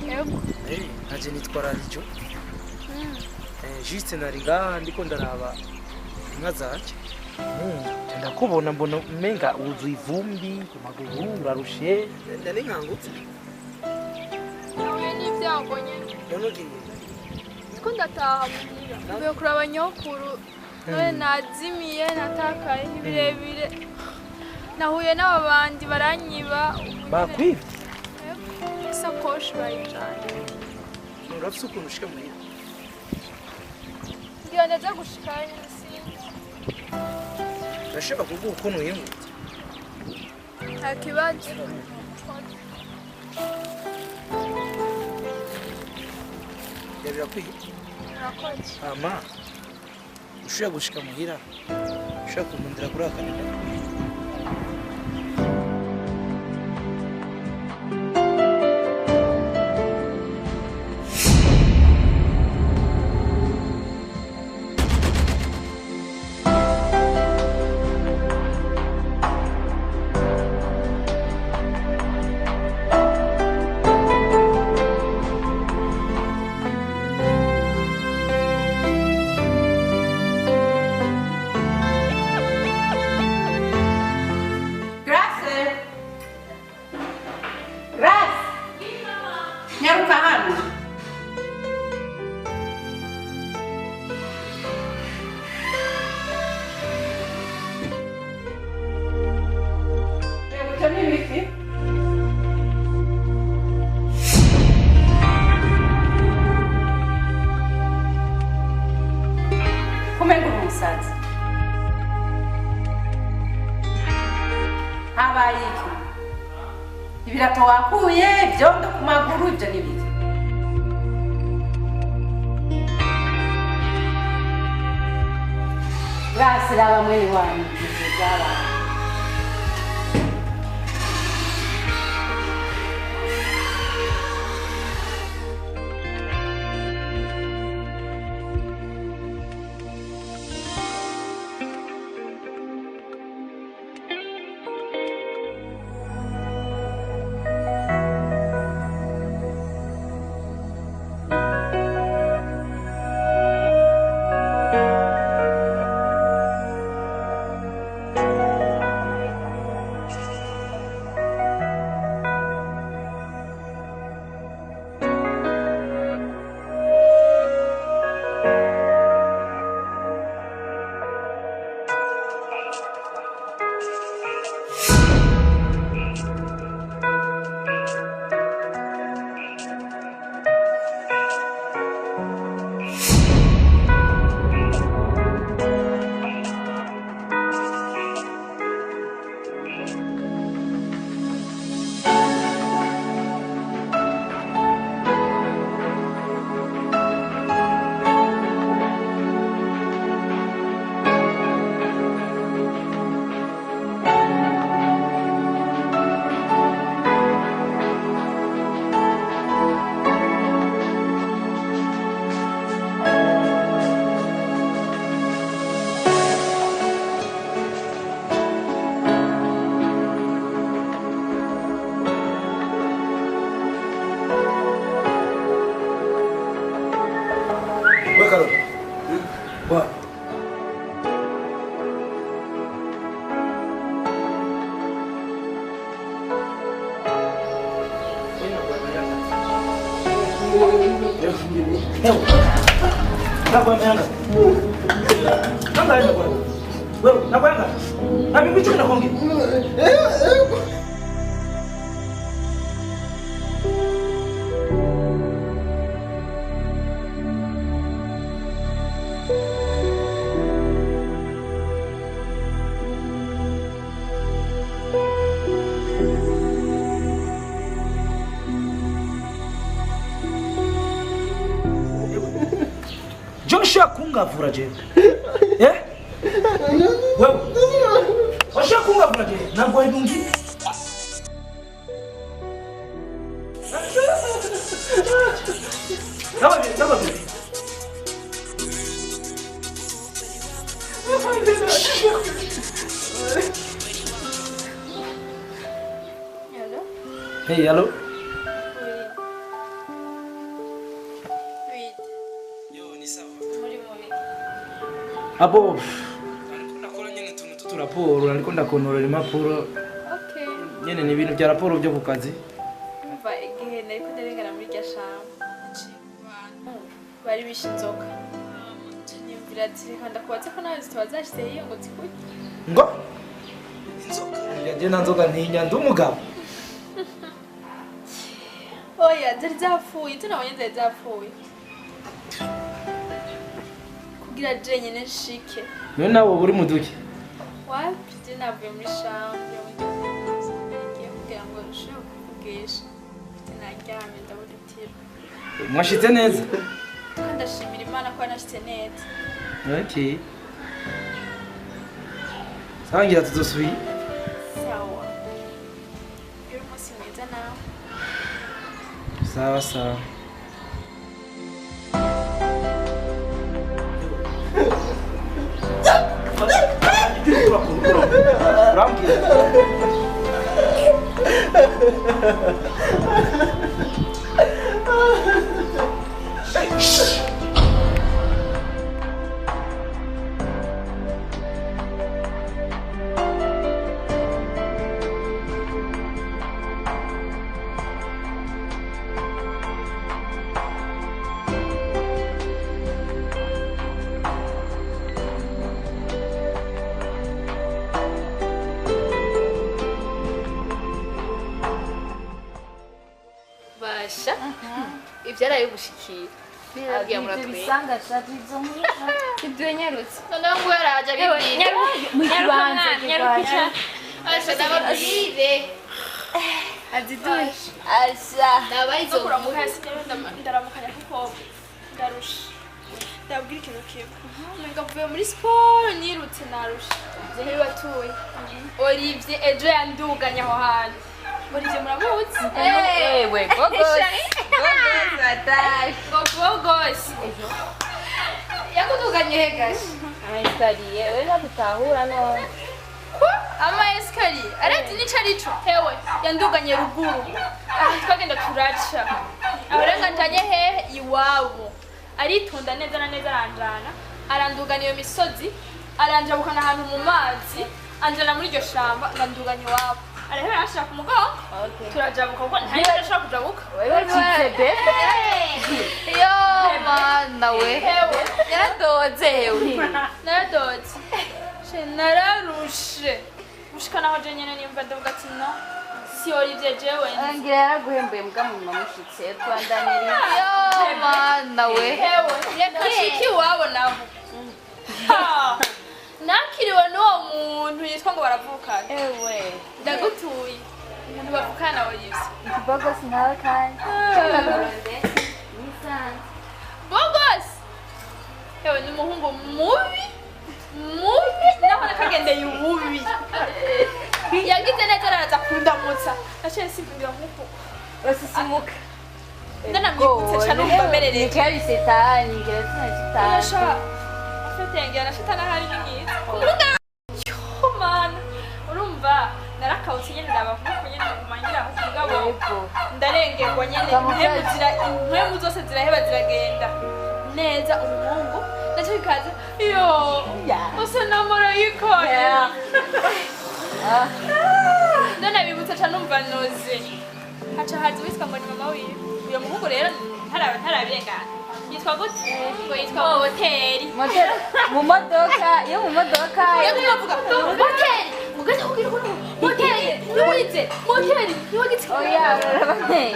Yego. Naje nitwa Rarijo. Juste nari ngaha ndiko ndaraba inka zanje. Ndakubona mbona umenga wuzuye ivumbi ku maguru urarushe. Ndani nkangutse. Nahuye n'ibyago nyene. None ugiye? Ndiko ndataha muhira. Mvuye kuraba nyokuru. None nazimiye natakaye ni birebire. Nahuye n'ababandi baranyiba. Bakwivye? Isakoshi bayijanye. Urafise ukuntu ushika muhira? Ngira ndaza gushikayo nyene sinzi. Urashobora kuvuga ukuntu wiyumvise? Nta kibazo. Birakwiye? Murakoze. Ama ushobora gushika muhira? Ushobora kumpindura kuri aka kantu? Habaye iki? Ibirato wakuye, ibyondo ku maguru, ibyo ni biki? Grâce raba mwene wanyu ibyo byabaye. Bakalım. Bak. Joshua kungavura je. Eh? Wewe. Joshua kungavura je. Nagwa idungi. Nawa je, nawa je. Hello? Hey, hello. Oui. Muri mubi. Abo raporo ariko ndakontorora impapuro. Okay. Nyene ni ibintu bya raporo byo ku kazi. Umva igihe nariko ndarengana muri irya shamba naciye mu bantu bari bishe inzoka. Niyumvira ati reka ndakubaze ko nawe zitoba zashize hiyo ngo zikurye. Ngo inzoka je nta nzoka ntinya ndi umugabo. Oya zari zapfuye, izo nabonye zari zapfuye. Kugira jenyene nshike. None nawe uri muduki? Wapi je navuye muri shamba ngiye kugira ngo nshobore kukuvugisha. Mfite naryamye ndabura itiro. Mwashitse neza? Kandi ndashimira Imana ko yanashitse neza. Okay. Sawa ngira tuzosubiye. Sawa. Ugire umunsi mwiza nawe. Sawa sawa. Basha ivyaraye gushikira nirabwiye muratwe Ibisanga shati izo ibyo nyarutse noneho ngo yaraje abibwira Mu kibanza nyaruka. Asha ndababwire. Aziduye. Asha. Ndabaye izo kuramuka ndaramukanya kuko ndarusha. Ndabwira ikintu kimwe. Umenga mvuye muri siporo nirutse narusha. Ntari batuye. Olivier ejo yanduganye aho hantu. Olivier muramuzi? Ewe, gogos. Gogos atash. Gogos. Yakuduganye he gashi? Ama escalier, we ntabutahura none. Ko ama escalier arazi nico arico. Hewe yanduganye ruguru. Twagenda turaca. Abarenga njanye hehe iwabo. Aritonda neza na neza aranjana. Arandugana iyo misozi, aranjabukana ahantu mu mazi, anjana muri iryo shamba nganduganye iwabo. Arahera arashira ku mugongo. Turajabuka kuko ntari ashobora kujabuka. Wewe wacitse be. Yo mana we. Hewe yaradoze hewe. Naradoze. She nararushe. Gushika naho je nyene nimva ndavuga ati no. Si Olivier jewe. Ngira yaraguhembuye mbwa mu mamushitse twandanira. Yo mana we. Hewe yashiki iwabo naho. Nakiriwe n'uwo muntu yitwa ngo baravukana. Ewe. Ndagutuye. Umuntu bavukana Olivier. Bogos nawe kandi. Bogos! Ewe ni umuhungu mubi. Mubi naho nakagendeye ububi. Yagize neza araza kundamutsa. Naciye nsimbira nkuko. Urasisimuka. Ndanamwibutse cyane numva mererewe. Ni kari setani, ngira sina Urashaka. Afite ngira na shitani ahari ni mwiza. Yo mana. Urumva narakawutse nyene ndabavuga nyene kumangira aho mugabo. Ndarengerwa nyene impemu zira impemu zose ziraheba ziragenda. Neza umuhungu nacyo bikaza yo usa na marayika. Ndanabibutsa cyane numva noze. Haca haza witwa ngo ni mama wiwe. Uyo muhungu rero ntarabirengana. Yitwa gute? Ngo yitwa Moteri. Moteri mu modoka, iyo mu modoka. Yego avuga Moteri. Mugaje kugira ngo Moteri, niwize. Moteri, niwagitse. Oya, urabanteye.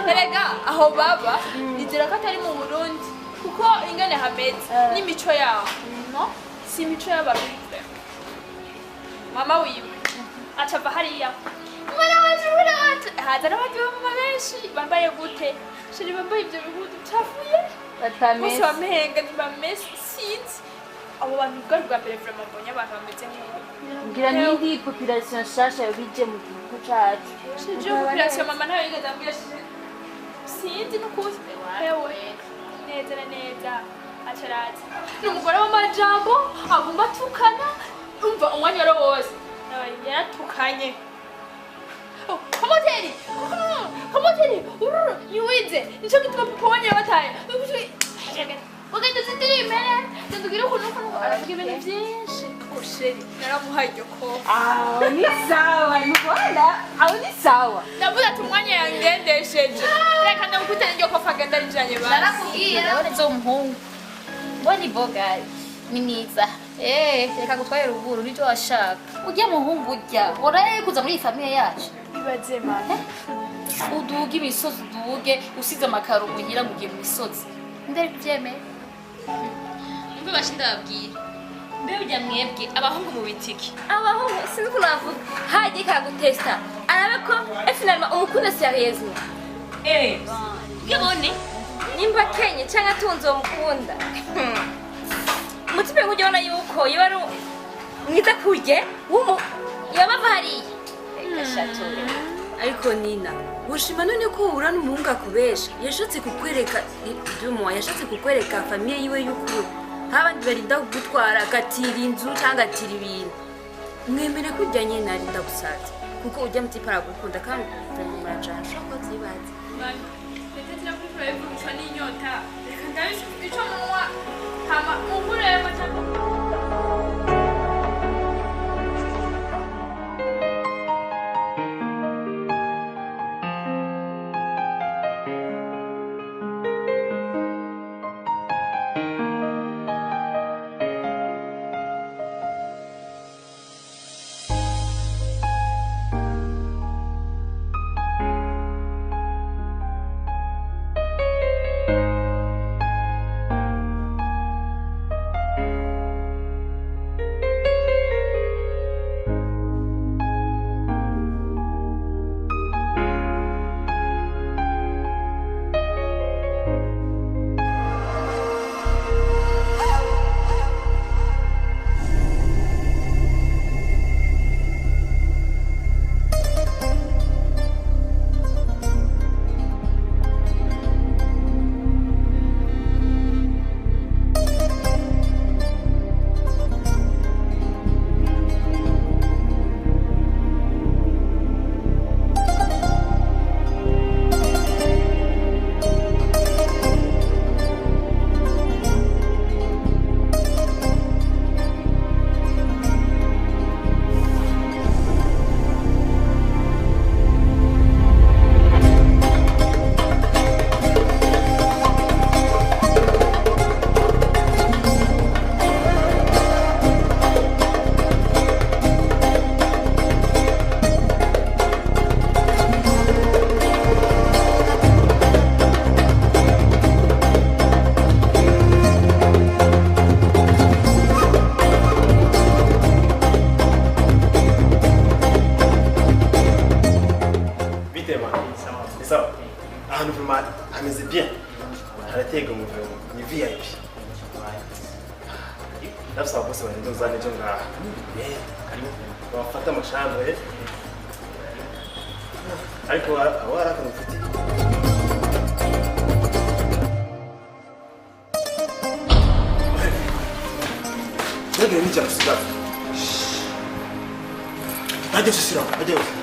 Erega aho baba nizera ko atari mu Burundi kuko ingene hameze n'imico yaho. No? Si imico y'abarundi. Mama wiwe aca ava hariya. Mwana wacu, mwana wacu. Haza n'abandi bamama benshi bambaye gute? Sheri bambaye ibyo bihudu bicafuye. Batameze. Bose bamenga ntibameze sinzi. Abo bantu bwari bwa mbere vraiment mbonye abantu bameze nk'ubu. Ngira n'indi population nshasha yobije mu gihugu cacu. Sheri population mama ntayo yigeze ambwira sinzi n'ukuri. Hewe neza na neza acaraza. Ni umugore w'amajambo agomba atukana umva umwanya wari wose. Yaratukanye. Komoteri! Komoteri! Niwize! Nico gituma papa wanyu yabataye. Ugenda uzindira impere, ndubwira ukuntu ukuntu aravuga ibintu byinshi. Sheri, naramuhaye iryo kofa. Aho ni sawa, ntubona? Aho ni sawa. Ndavuze ati umwanya yangendesheje. Reka ndamukubita n'iryo kofa agenda arijanye basi. Narakubwiye ndabona zo muhungu. Mbona iboga ni mwiza. Reka gutwara ruguru nicyo washaka. Ujya muhungu ujya. Uraye kuza muri iyi famiye yacu. Ibaze mana. Uduge imisozi uduge usize amakaro muhira ngo ugiye mu misozi. Ndari kubyemera. Mbe bashinda babwira. Mbe ujya mwebwe abahungu mu bitiki. Abahungu sinzi ukuntu bavuga. Hagiye kagutesta. Arabe ko finalement umukunda sérieusement. Ubone nimba kenye cyangwa atunze uwo mukunda. Mutipe nkujya ubona yuko iyo ari mwiza kurye w'umu yaba hariya. Ariko Nina, ushima none ko uhura n'umuhungu akubesha. Yashatse kukwereka ibyuma, yashatse kukwereka famiye yiwe y'ukuri. Abandi barinda kugutwara agatira inzu cyangwa agatira ibintu. Mwemere ko ujya nyine arinda gusatsa kuko ujya mutipe aragukunda kandi murajana ushobora kuba byibanze. Ndetse nakuri bivugishwa n'inyota. Reka ndabishuka ico munywa hama mukuremo cyangwa Ni sawa. Ahantu vraiment hameze bien. Haratega umuvero ni VIP. Ndafise abakozi banje uzane ejo ngaha. Karibu. Bafata amashambwe. Ariko abo hari akantu mfitiye. Nagire n'ijana usigaze. Ajya usisira, ajya yose.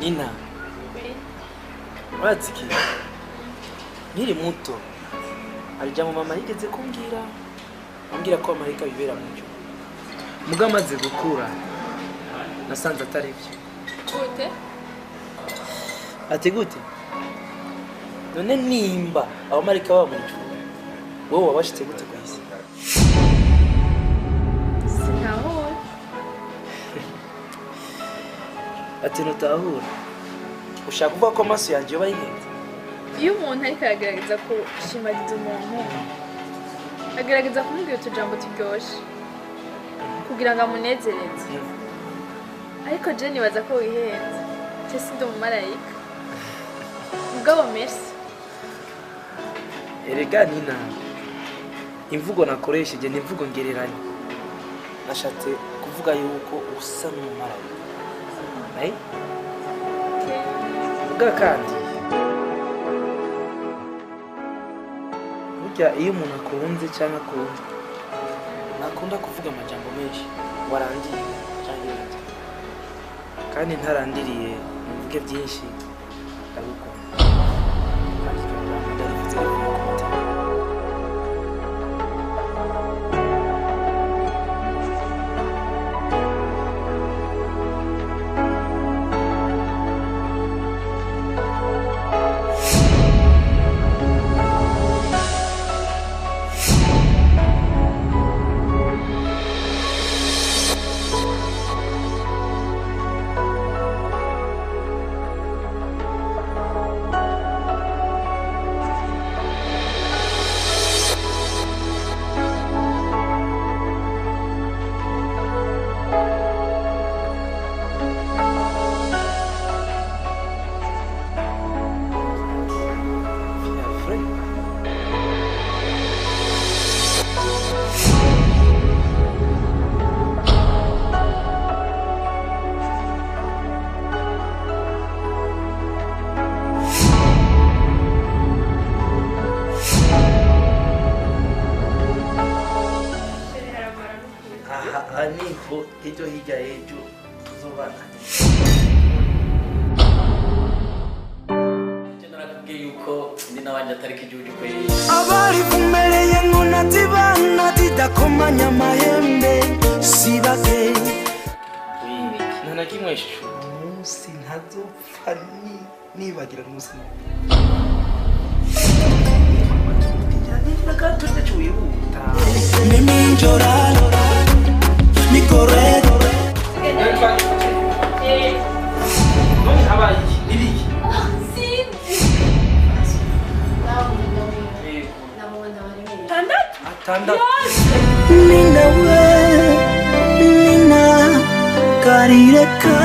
Nina, urazi iki? Nkiri muto hari ijambo mama yigeze kumbwira, ambwira ko amarayika bibera mu cyo. Muga amaze gukura nasanze atari byo. Gute? Ati gute? None nimba abamarayika baba mu ijuru, wowe wabashitse gute ku isi? Sinahura. Ati ntutahura. Ushaka kuvuga ko amaso yanjye yoba yihenze? Iyo umuntu ariko aragerageza gushimagiza umuntu, agerageza kumubwira utujambo turyoshe kugira ngo amunezereze. Ariko je nibaza ko wihenze. Je sindi umumarayika. Mugabo merci. Erega Nina, imvugo nakoresheje ni imvugo ngereranya. Nashatse kuvuga yuko usa n'umumarayika. Vuga kandi burya iyo umuntu akunze cyangwa akunzwe ntakunda kuvuga amajambo menshi warangiye cyangwa ibindi, kandi ntarandiriye mvuge byinshi ndagukunda kandi iryo jambo ndarivuze rivuye ku mutima. Aha niho ejo hirya y'ejo tuzobana. Narakubwiye yuko ndi n'abandi atari kijuju kweli. Abarivumereye ngo natibana tidakomanya amahembe sibake. Nta na kimwe shu umunsi ntazopfa nibagira umunsi. Mimi njoralo. yose. Nina we, Nina, karireka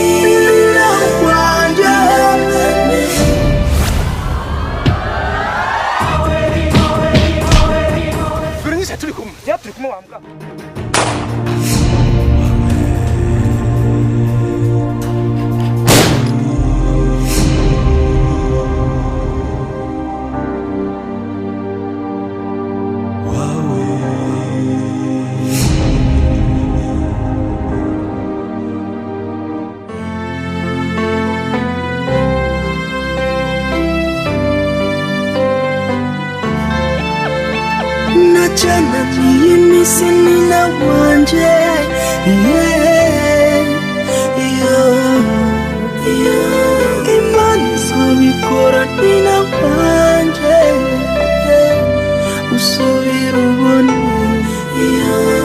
Nina wanje. Berenice, turi kumwe, ya turi kumwe wambwa. Nachana niyimise nina wanje, yeah, yeah, yeah. Imana izobikora nina wanje, usubira ubone, yeah.